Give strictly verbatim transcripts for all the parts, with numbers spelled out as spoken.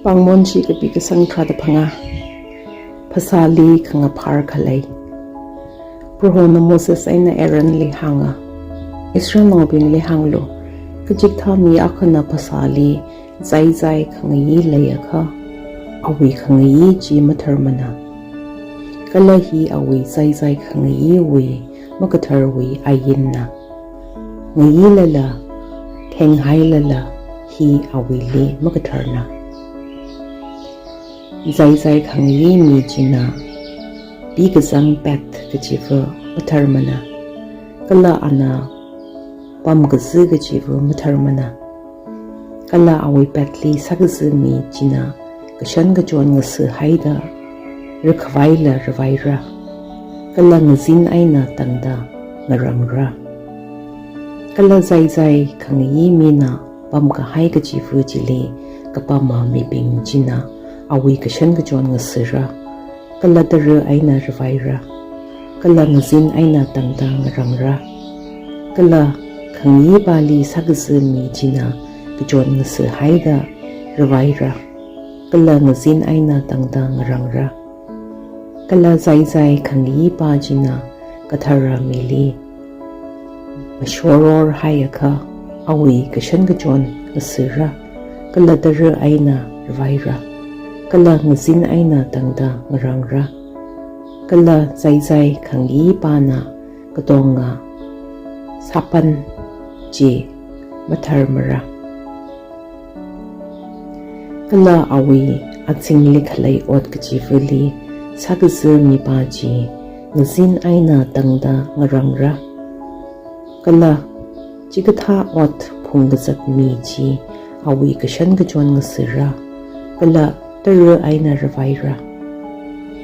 Pāngmon chi kapi kasang tharāda phangā. Phasāli khangaphar khalei. Prohona Moses eina Aaronli hānga, Israelnaobingli hānglu, kachikathā mi akhana phasāli zaizai khangayi leiakha, awui khangayi chi matharmana. Kala hi awui zaizai khangayiwui makatharwui ainna. Ngayilala, thenghailala, hi awuili makatharna. Zaizai khangayi mi china pikazang pet kachiva matharmana. Kala ana pamkaza kachiva matharmana. Kala awui petli sākaza mi china kashan kachon ngasi haida rakhavaila ravaira. Kala ngazin eina tangda ngarangra. Kala zaizai khangayi mina pamkahai kachiva chili kapama mibing china awui kashan kachon ngasira. Kala tara eina ravaira. Kala ngazin eina tangda ngarangra. Kala khangayipali sākaza mi china kachon ngasi haida ravaira. Kala ngazin eina tangda ngarangra. Kala zaizai khangayipa china kathara mili mashoror haiakha awui kashan kachon ngasira. Kala tara eina ravaira. Kala ngazin eina tangda ngarangra. Kala zaizai khangayipana katonga sāpan chi matharmara. Kala awui azingli khalei ot kachivali sākaza mipa chi ngazin eina tangda ngarangra. Kala chikathā ot phungkazat mi chi awui kashan kachon ngasira. Kala tara eina ravaira.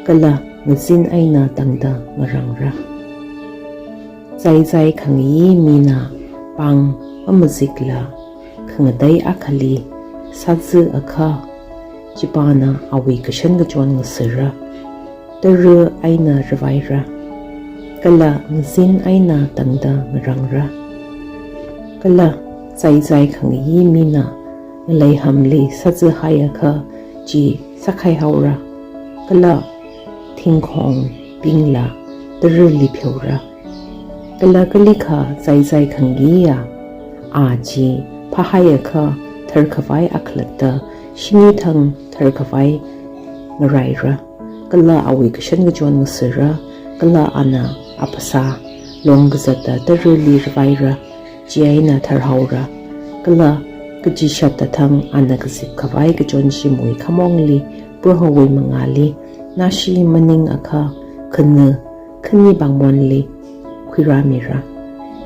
Kala ngazin eina tangda ngarangra. Zaizai khangayi mina pāng mamazikla khangatei akhali sāzakha, chipana awui kashan kachon ngasira. Tara eina ravaira. Kala ngazin eina tangda ngarangra. Kala zaizai khangayi mina ngalei hamli sāza haiakha chi sākhaihaora. Kala thingkhongbingla tarali pheora. Kala kalikha zaizai khangayiya a chi phāhaiakha tharkhavai akhalatta shinithang tharkhavai ngaraira. Kala awui kashan kachon ngasira. Kala ana aphasā longkazata tarali ravaira. Chieina tharhaora. Kala kachishat athang ana kazipkhavai kachonshimwui khamongli Prohowui mangāli nashi maningakha khana khani pāngmonli khuirāmira.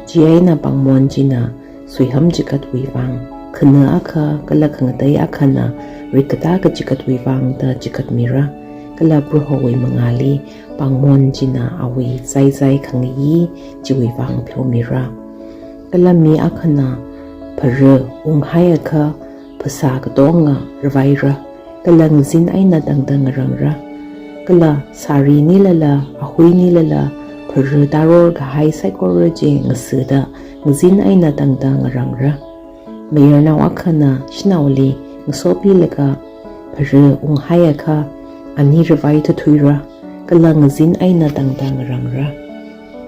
Chieina pāngmon china suiham chigatwui vang khana akha kala khangatei akhana rikkatā kachigatwui vang da chigatmira. Kala Prohowui mangāli pāngmon china awui zaizai khangayi chiwui vang pheomira. Kala mi akhana phara unghaiakha phasā katonga ravaira. Kala ngazin eina tangda ngarangra. Kala sārinilala, ahuinilala, phara taror kahai saikora chi ngasida ngazin eina tangda ngarangra. Mayarnao akhana shanaoli ngasopilaga phara unghaiakha ani ravai thathuira. Kala ngazin eina tangda ngarangra.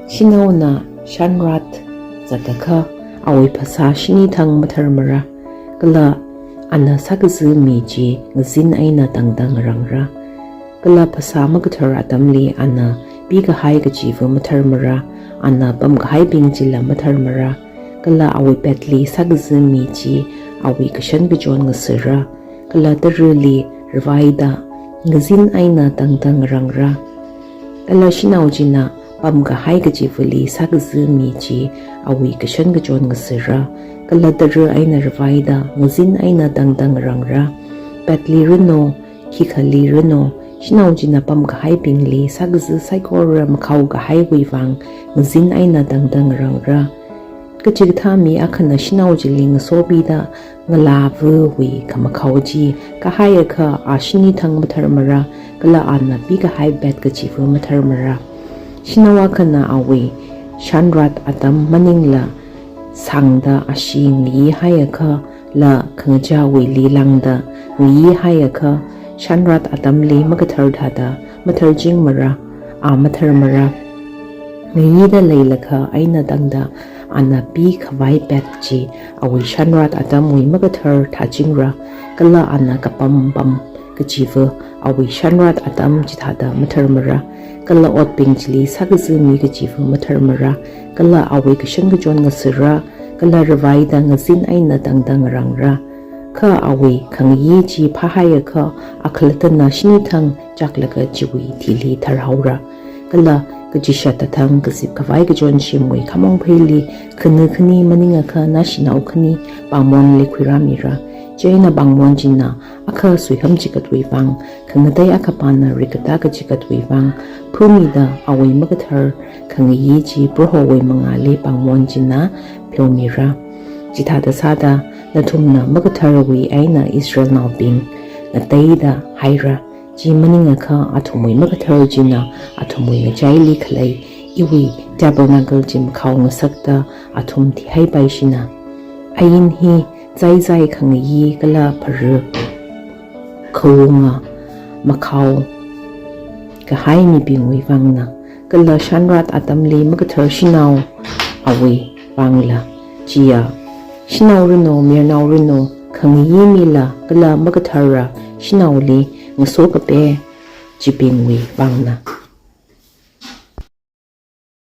Shanaona shanrat zatakha awui phasā shinithang matharmara. Kala ana sākaza mi chi ngazin eina tangda ngarangra. Kala phasā makathar atamli ana pikahai kachiva matharmara. Ana pamkahaibing chila matharmara. Kala awui petli sākaza mi chi awui kashan kachon ngasira. Kala tarali ravaida ngazin eina tangda ngarangra. Kala shanao china pamkahai kachivali sākaza mi chi awui kashan kachon ngasira. Kala tara eina ravaida ngazin eina tangda ngarangra. Petli rano, khikhali rano, shanao china pamkahaibingli sākaza saikora makhao kahaiwui vang ngazin eina tangda ngarangra. Kachikathā mi akhana shanao chili ngasopida ngalāvawui khamakhao chi kahaiakha a shinithang matharmara, kala ana pikahai pet kachiva matharmara. Shanao akhana awui shanrat atam maningla sāngda ashee ngayi haiakha la khangachāwuili lāngda ngayi haiakha, shānrat atamli makathar thāda matharchingmara, a matharmara. Ngayida leilakha eina tangda ana pikhavai pet chi awui shānrat atamwui makathar thāchingra, kala ana kapam pam kachiva awui shānrat atam chithāda matharmara, kala otbing chili sākazā mi kachiva matharmara, kala awui kashankachon ngasara, kala ravaida ngazin eina tangda ngarangra. Kha awui khangayi chi phāhaiakha, akhalattana shinithang chaklaga chiwui thili tharhaora. Kala kachishat thang kazip khavai kachonshimwui khamong pheili khana khani maningakha nashinao khani pāngmonli khuirāmira. Chieina pāngmon china akha suiham chigatwui vang, khangatei akhapana rikkatā kachigatwui vang phumida awui makathar khangayi chi Prohowui mangāli pāngmon china pheomira. Chithāda sāda nathumna makatharwui eina Israelnaobing ngateida haira. Chi maningakha athumwui makathar china athumwui ngachaili khalei iwui tabernacle chi makhao ngasakta athum thihaipaishina. Ain hi zaizai khangayi kala phara khawunga makhao kahai mibingwui vangna, kala shānrat atamli makathar shanao awui vangla. Chiya shanao ranu, mayarnao ranu, khangayi mila kala makathara shanaoli ngasokapai chibingwui vangna.